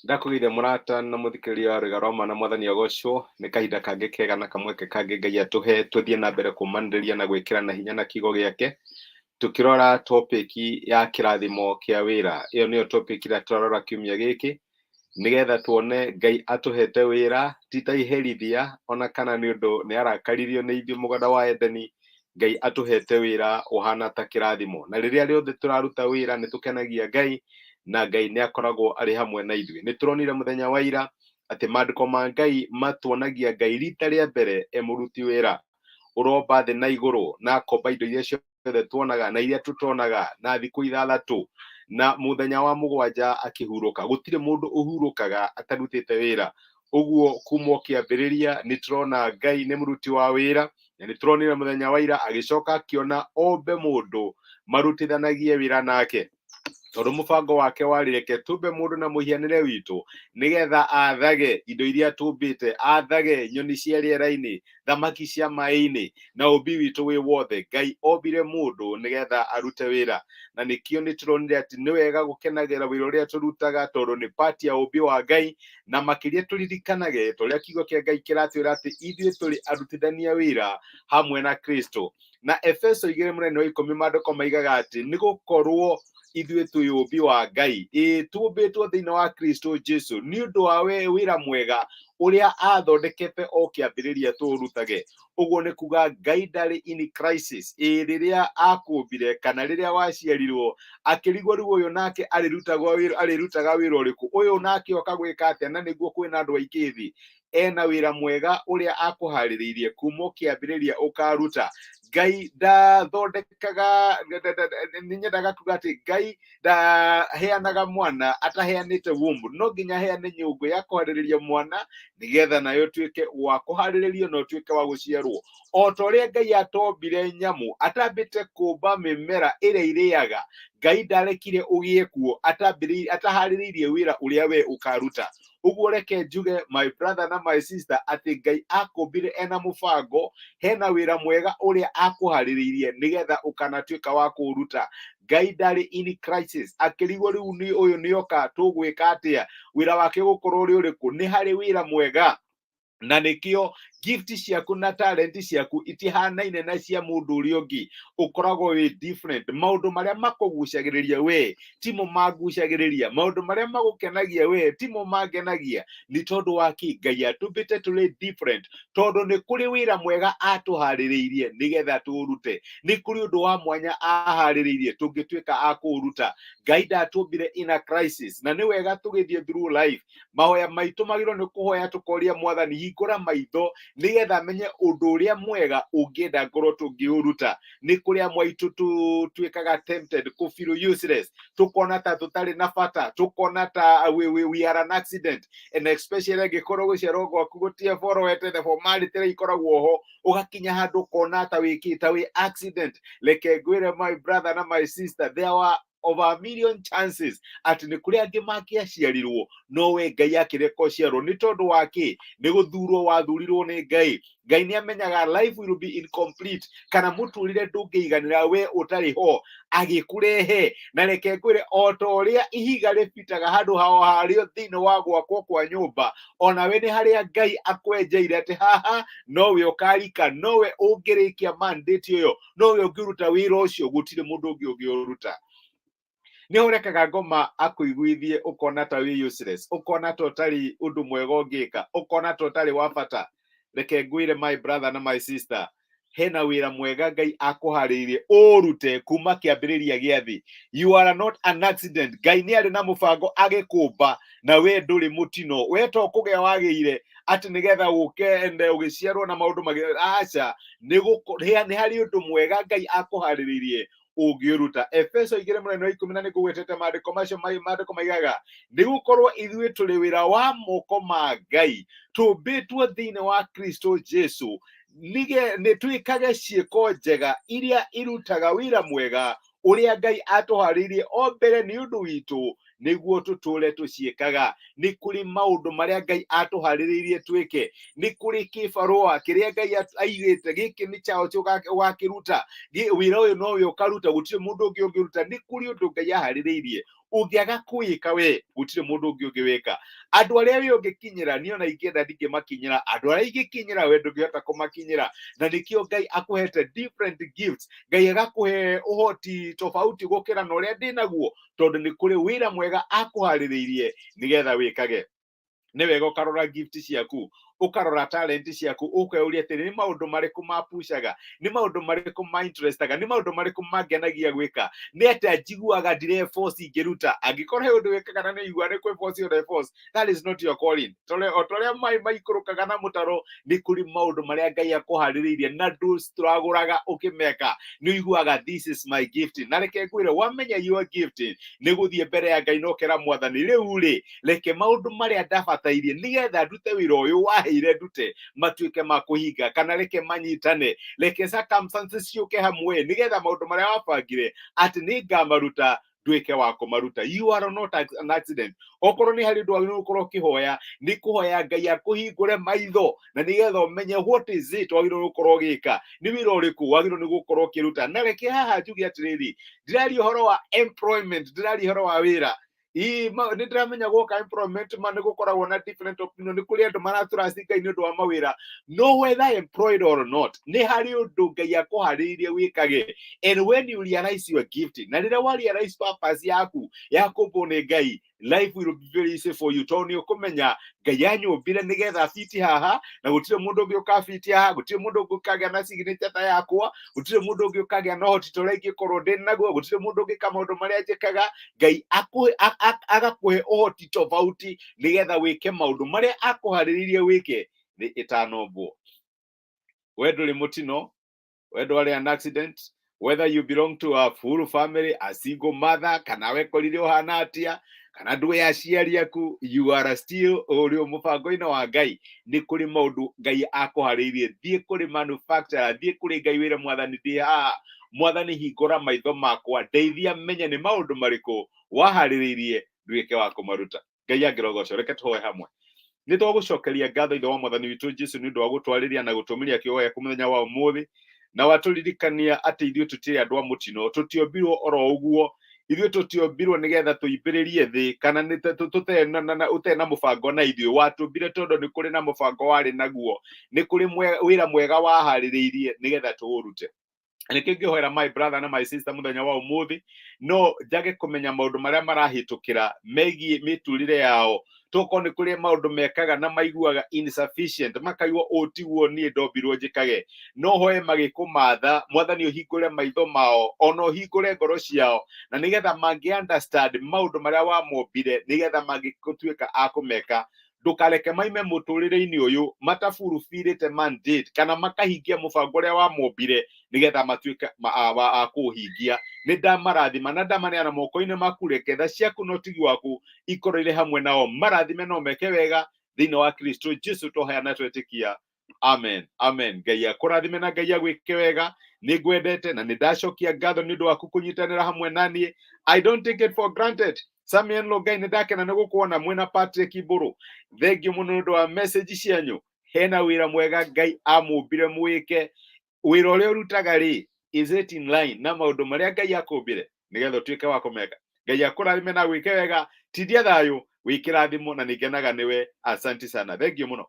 Ndakũgeithia mũrata na mũthikĩrĩria wa Rwĩga rwa Ma na Mwathani agocwo. Nĩ kahinda kangĩ kega na kamweke kangĩ Ngai atũhe tũthiĩ na mbere kũmanĩrĩria na gwĩkĩrana hinya na kiugo gĩake, tũkĩrora topic ya kĩrathimo kĩa wĩra. Ĩyo nĩyo topic ĩrĩa tũrarora kiumia gĩkĩ, nĩgetha tuone Ngai atũhete wĩra ti ta iherithia ona kana nĩ ũndũ nĩ arakaririo nĩ ithuĩ mũgũnda wa Edeni. Ngai atũhete wĩra ũhana ta kĩrathimo, na rĩrĩa rĩothe tũraruta wĩra nĩ tũkenagia Ngai, na Ngai nĩ akoragwo arĩ hamwe na ithuĩ. Nĩ tũronire mũthenya wa ira atĩ maandĩko ma Ngai matuonagia Ngai rita rĩa mbere e mũruti wĩra ũromba thĩ na igũrũ, na akomba indo iria ciothe tuonaga na iria tũtonaga na thikũ ithathatũ, na mũthenya wa mũgwanja akĩhurũka. Gũtirĩ mũndũ ũhurũkaga atarutĩte wĩra. Ũguo kuma o kĩambĩrĩria nĩ tũrona Ngai nĩ mũruti wa wĩra, na nĩ tũronire mũthenya wa ira agĩcoka akĩona ombe mũndũ marutithanagie wĩra nake, tondũ mũbango wake warĩ reke tũmbe mũndũ na mũhianĩre witũ, nĩgetha athage indo iria tũmbĩte, athage nyoni cia rĩera-inĩ, thamaki cia maĩ-inĩ, na ũmbi witũ wĩ wothe. Ngai ombire mũndũ nĩgetha arute wĩra, na nĩkĩo nĩ tũronire atĩ nĩ wega gũkenagĩra wĩra ũrĩa tũrutaga, tondũ nĩ part ya ũmbi wa Ngai. Na makĩria tũririkanage ta ũrĩa kiugo kĩa Ngai kĩratwĩra atĩ ithuĩ tũrĩ arutithania wĩra hamwe na Kristo. Na Efeso 2:10 maandĩko maigaga atĩ nĩ gũkorwo ithuĩ twĩ ũmbi wa Ngai, ĩĩ tũmbĩtwo thĩinĩ wa Kristo Jesu nĩ ũndũ wa wĩra mwega ũrĩa athondekete o kĩambĩrĩria tũũrutage. Ũguo nĩ kuga Ngai ndarĩ in crisis. Ĩĩ rĩrĩa akũmbire kana rĩrĩa waciarirwo akĩrigwo rĩu ũyũ nake arĩrutaga wĩra ũrĩkũ, ũyũ nake oka gwĩka atĩa, na nĩguo kwĩna andũ aingĩ thĩ. Ena wĩra mwega ũrĩa akũharĩrĩirie kuma ũkĩambĩrĩria ũkaruta. Ngai ndathondekaga, nĩ nyendaga kuga atĩ Ngai ndaheanaga mwana ataheanĩte womb. No nginya aheane nyũngũ ya kũharĩrĩria mwana, nĩgetha nayo ĩtuĩke wa kũharĩrĩrio na ũtuĩke wa gũciarwo. O ta ũrĩa Ngai atombire nyamũ atambĩte kũmba mĩmera ĩrĩa irĩaga, Ngai ndarekire ũgĩe kuo ataharĩrĩirie wĩra ũrĩa we ũkaruta. Ũguo reke njuge, my brother na my sister, atĩ Ngai akũmbire ena mũbango, hena wĩra mwega ũrĩa akũharĩrĩirie nĩgetha ũkanatuĩka wa kũũruta. Ngai ndarĩ in crisis akĩrigwo rĩu nĩ ũyũ nĩoka tũgwĩka atĩa, wĩra wake ũgũkorwo ũrĩ ũrĩkũ. Nĩ harĩ wĩra mwega, na nĩkĩo gift ciaku na talent ciaku itihanaine na cia mũndũ ũrĩa ũngĩ. Ũkoragwo wĩ different. Maũndũ marĩa makũgucagĩrĩria we timo mangucagĩrĩria, maũndũ marĩa magũkenagia we timo mangenagia. Nĩ tondũ wa kĩ? Ngai atũmbĩte tũrĩ different, tondũ nĩ kũrĩ wĩra mwega atũharĩrĩirie nĩgetha tũũrute. Nĩ kũrĩ ũndũ wa mwanya aharĩrĩirie tũngĩtuĩka a kũũruta. Ngai ndatũmbire in a crisis, na nĩ wega tũgĩthiĩ through life, mahoya maitũ magĩrĩirwo nĩ kũhoya tũkoria Mwathani hingũra maitho nĩgetha menye ũndũ ũrĩa mwega ũngĩenda ngorwo tũngĩũruta. Nĩ kũrĩ amwe aitũ tũtuĩkaga tempted kũ feel useless, tũkona ta tũtarĩ na bata, tũkona ta we are an accident, and especially angĩkorwo gũciarwo gwaku gũtiaborowete the formality ĩrĩa ikoragwo ho, ũgakinya handũ ũkona ta wĩkĩ ta wĩ accident. Reke ngwĩre, my brother na my sister, there were over a million chances atĩ nĩ kũrĩ angĩ mangĩaciarirwo, no we Ngai akĩreka ũciarwo. Nĩ tondũ wa kĩ? Nĩ gũthurwo wathurirwo nĩ Ngai. Ngai nĩ amenyaga life will be incomplete, kana mũtũrĩre ndũngĩiganĩra we ũtarĩ ho, agĩkũrehe. Na reke ngwĩre, o ta ũrĩa ihiga rĩbitaga handũ hao harĩo thĩinĩ wa gwakwo kwa nyũmba, onawe nĩ harĩa Ngai akwenjeire atĩ haha nowe ũkarika, nowe ũngĩrĩkia mandate ĩyo, nowe ũngĩruta wĩra ũcio, gũtirĩ mũndũ ũngĩ ũngĩũruta. Nĩ ũrekaga ngoma akũiguithie ũkona ta wĩ useless, ũkona ta ũtarĩ ũndũ mwega ũngĩka, ũkona ta ũtarĩ wa bata. Reke ngwĩre, my brother na my sister, hena wĩra mwega Ngai akũharĩirie ũrute kuma kĩambĩrĩria gĩa thĩ. You are not an accident. Ngai nĩ arĩ na mũbango agĩkũmba, na we ndũrĩ mũtino. We to kũgĩa wagĩire atĩ nĩgetha ũke ende ũgĩciarwo na maũndũ magĩ aca. Nĩ harĩ ũndũ mwega Ngai akũharĩrĩirie ũngĩũruta. Efeso 2:10, na nĩngũgwetete maandĩko macio, maandĩko maigaga nĩ gũkorwo ithuĩ tũrĩ wĩra wa moko ma Ngai, tũmbĩtwo thĩinĩ wa Kristo Jesu nĩ twĩkage ciĩko njega iria irutaga wĩra mwega ũrĩa Ngai atũharĩirie o mbere nĩ ũndũ witũ nĩguo tũtũre tũciĩkaga. Nĩ kũrĩ maũndũ marĩa Ngai atũharĩrĩirie twĩke, nĩ kũrĩ kĩbarũa kĩrĩa Ngai aigĩte gĩkĩ nĩ chao ũgakĩruta, wĩra ũyũ nowe ũkaruta, gũtirĩ mũndũ ũngĩ ũngĩruta. Nĩ kũrĩ ũndũ Ngai aharĩrĩirie. Ũngĩaga kwĩka we, gũtirĩ mũndũ ũngĩ ũngĩwĩka. Andũ arĩa we ũngĩkinyĩra, niĩ ona ingĩenda ndingĩmakinyĩra. Andũ arĩa ingĩkinyĩra, we ndũngĩhota kũmakinyĩra. Na nĩkĩo Ngai akũhete different gifts, Ngai agakũhe ũhoti tofauti gũkĩra na ũrĩa ndĩ naguo, tondũ nĩ kũrĩ wĩra mwega akũharĩrĩirie nĩgetha wĩkage. Nĩ wega ũkarora gift ciaku, ũkarora talent ciaku, ũkeyũria atĩrĩ, nĩ maũndũ marĩkũ mapucaga, nĩ maũndũ marĩkũ ma interestaga, nĩ maũndũ marĩkũ mangenagia gwĩka, nĩ atĩa njiguaga ndire force ingĩruta. Angĩkorwo he ũndũ wĩkaga na nĩ ũiguaga nĩ kwĩ force ũre force, that is not your calling. O ta ũrĩa maĩ maikũrũkaga na mũtaro, nĩ kũrĩ maũndũ marĩa Ngai akũharĩrĩirie na ndũstragũraga ũkĩmeka, nĩ ũiguaga this is my gift. Na reke ngwĩre, wamenya your gift, nĩ gũthiĩ mbere ya Ngai na ũkera Mwathani, rĩu rĩ, reke maũndũ marĩa ndabatairie nĩgetha ndute wĩra ũyũ waheire ndute matuĩke ma kũhinga, kana reke manyitane, reke circumstances ciũke hamwe nĩgetha maũndũ marĩa wabangire atĩ nĩ ngamaruta nduĩke wa kũmaruta. You are not an accident. Okorwo nĩ harĩ ũndũ wagĩrĩirwo gũkorwo ũkĩhoya, nĩ kũhoya Ngai akũhingũre maitho na nĩgetha ũmenye what is it wagĩrĩirwo gũkorwo ũgĩka, nĩ wĩra ũrĩkũ wagĩrĩirwo nĩ gũkorwo ũkĩruta. Na reke haha njuge atĩrĩrĩ, ndĩraria ũhoro wa employment, ndĩraria ũhoro wa wĩra. Nĩ ndĩramenya gwoka employment ma nĩ gũkoragwo na different opinion, nĩ kũrĩ andũ maratũraci Ngai nĩ ũndũ wa mawĩra. No whether employed or not, nĩ harĩ ũndũ Ngai akũharĩrĩirie wĩkage. And when you realize your gift, na rĩrĩa wa realize purpose yaku ya kũmbwo nĩ Ngai, life will be very easy for you, tondũ nĩ ũkũmenya Ngai anyũmbire nĩgetha biti haha, na gũtirĩ mũndũ ũngĩ ũkabiti haha, gũtirĩ mũndũ ũngĩ ũkagĩa na signature ta yakwa, gũtirĩ mũndũ ũngĩ ũkagĩa na ũhoti ta ũrĩa ingĩkorwo ndĩ naguo, gũtirĩ mũndũ ũngĩka maũndũ marĩa njĩkaga. Ngai agakũhe ũhoti tofauti nĩgetha wĩke maũndũ marĩa akũharĩrĩirie wĩke thĩ ĩtanombwo. We ndũrĩ mũtino, we ndwarĩ an accident. Whether you belong to a full family, a single mother, kana wekorire ũhana atĩa, kana ndũĩ aciari aku, you are still ũrĩ mũbango-inĩ wa Ngai. Nĩ kũrĩ maũndũ Ngai akũharĩirie. Thiĩ kũrĩ manufacturer, thiĩ kũrĩ Ngai wĩre, Mwathani, ndĩ haha. Mwathani, hingũra maitho makwa, ndeithia menye nĩ maũndũ marĩkũ waharĩrĩirie nduĩke wa kũmaruta. Ngai angĩrogocwo. Reke tũhoe hamwe. Nĩ twagũcokeria ngatho, Ithe wa Mwathani witũ Jesu, nĩ ũndũ wa gũtwarĩria na gũtũmĩria kiugo gĩaku mũthenya wa ũmũthĩ, na watũririkania atĩ ithuĩ tũtirĩ andũ a mũtino, tũtiombirwo oro ũguo. Ithuĩ tũtiombirwo nĩgetha tũimbĩrĩrie thĩ kana nĩ ũtarĩ na mũbango na ithuĩ. Watũmbire tondũ nĩ kũrĩ na mũbango warĩ naguo, nĩ kũrĩ wĩra mwega waharĩrĩirie nĩgetha tũũrute. Nĩkĩo ngĩhoera my brother na my sister mũthenya wa ũmũthĩ, no njage kũmenya maũndũ marĩa marahĩtũkĩra megiĩ mĩtũrĩre yao, tokorwo nĩ kũrĩ maũndũ mekaga na maiguaga insufficient, makaigua ũũ tiguo niĩ ndombirwo njĩkage. No hoe magĩkũmatha, Mwathani, ũhingũre maitho mao, ona ũhingũre ngoro ciao, na nĩgetha mangĩ understand maũndũ marĩa wamombire, nĩgetha mangĩtuĩka a kũmeka. Ndũkareke maime mũtũrĩre-inĩ ũyũ matafulfillĩte mandate kana makahingia mũbango ũrĩa wamombire nĩgetha matuĩke a kũũhingia. Nĩ ndamarathima na ndamaneana moko-inĩ maku. Reke tha ciaku na ũtigi waku ikorwo irĩ hamwe nao. Marathime no meke wega thĩinĩ wa Kristo Jesu twahoya twetĩkia. Amen, amen. Ngai akũrathime na Ngai agwĩke wega. Nĩ ngwendete na nĩ ndacokia ngatho nĩ ũndũ waku kũnyitanĩra hamwe na niĩ. I don't take it for granted. Samuel Longai, nĩ ndakena nĩ gũkuona mwĩna Patrick Mbũrũ. Thengiũ mũno nĩ ũndũ wa message cianyu. Hena wĩra mwega Ngai amũmbire mwĩke. Wĩra ũrĩa ũrutaga rĩ, is it in line na maũndũ marĩa Ngai akũmbire nĩgetha ũtuĩke wa kũmeka? Ngai akũrathime na gwĩke wega. Tindia thayũ, wĩ kĩrathimo, na nĩ ngenaga nĩwe. Asante sana, thengiũ mũno.